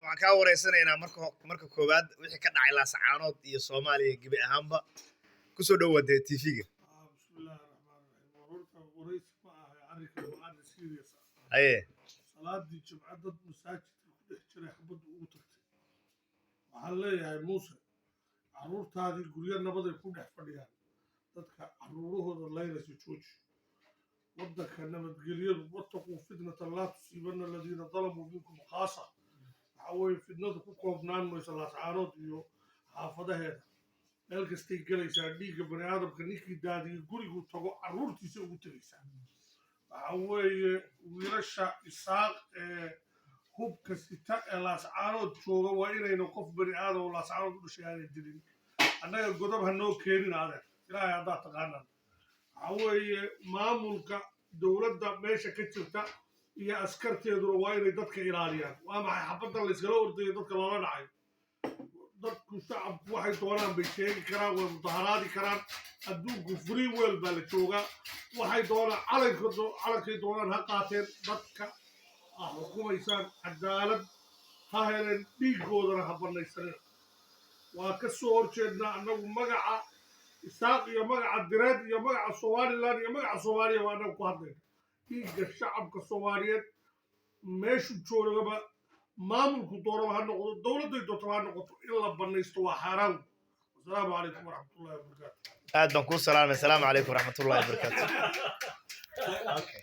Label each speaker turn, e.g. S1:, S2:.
S1: Waxaan kaa wareysanaynaa marka koowaad wixii ka dhacay Laascaanood iyo Soomaaliya gebi ahaanba. Kusoo dhowaad dee TV-ga.
S2: Bismillahi raxmaan raxiim. War horta waraysi ma aha, arrinkan waa arrin serious ah. Salaadii Jimco dad masaajidka ku dhex jiray xabaddu ugu tagtay. Waxaan leeyahay, Muuse, carruurtaadii guryo nabaday ku dhex fadhiyaan. Dadka carruurahooda laynaysa jooji. Waddanka nabadgelyadu, wattaquu fitnatan laa tusiibanna aladiina dalamuu minkum khaasa. Waxa weeye, fitnadu ku koobnaan mayso Laascaanood iyo xaafadaheeda, meel kastay gelaysaa. Dhiigga bani aadamka ninkii daadiyey gurigu tago carruurtiisa ugu tegaysaa. Waxa weeye, wiilasha Isaaq ee hubka sita ee Laascaanood jooga waa inayna qof bani aadam oo Laascaanood u dhashay aanay dilin. Annaga godob ha noo keenin, adeer Ilaahay haddaad taqaanaan. Waxa weeye, maamulka dowladda meesha ka jirta iyo askarteeduna waa inay dadka ilaaliyaan. Waa maxay xabaddan layskala ordayo, dadka loola dhacayo? Dadku, shacabku, waxay doonaan bay sheegi karaan, way mudaharaadi karaan. Adduunku free world baa la joogaa. Waxay doonaan, calankay doonaan ha qaateen. Dadka ha xukumaysaan cadaalad ha heleen, dhiiggoodana ha banaysanina. Waa ka soo horjeednaa annagu. Magaca Isaaq iyo magaca Direed iyo magaca Somaliland iyo magaca Soomaaliya baa annagu ku hadlayna. Dhiigga shacabka Soomaaliyeed meeshu joogaba, maamulku doonaba ha noqdo, dowladday doontaba ha noqoto, in la banaysto waa xaaraan. Wasalaamu calaykum waraxmatullahi wabarakaatu.
S1: Aad baan kuu salaamay. Asalaamu calaykum waraxmatullahi wabarakaatu. Okay.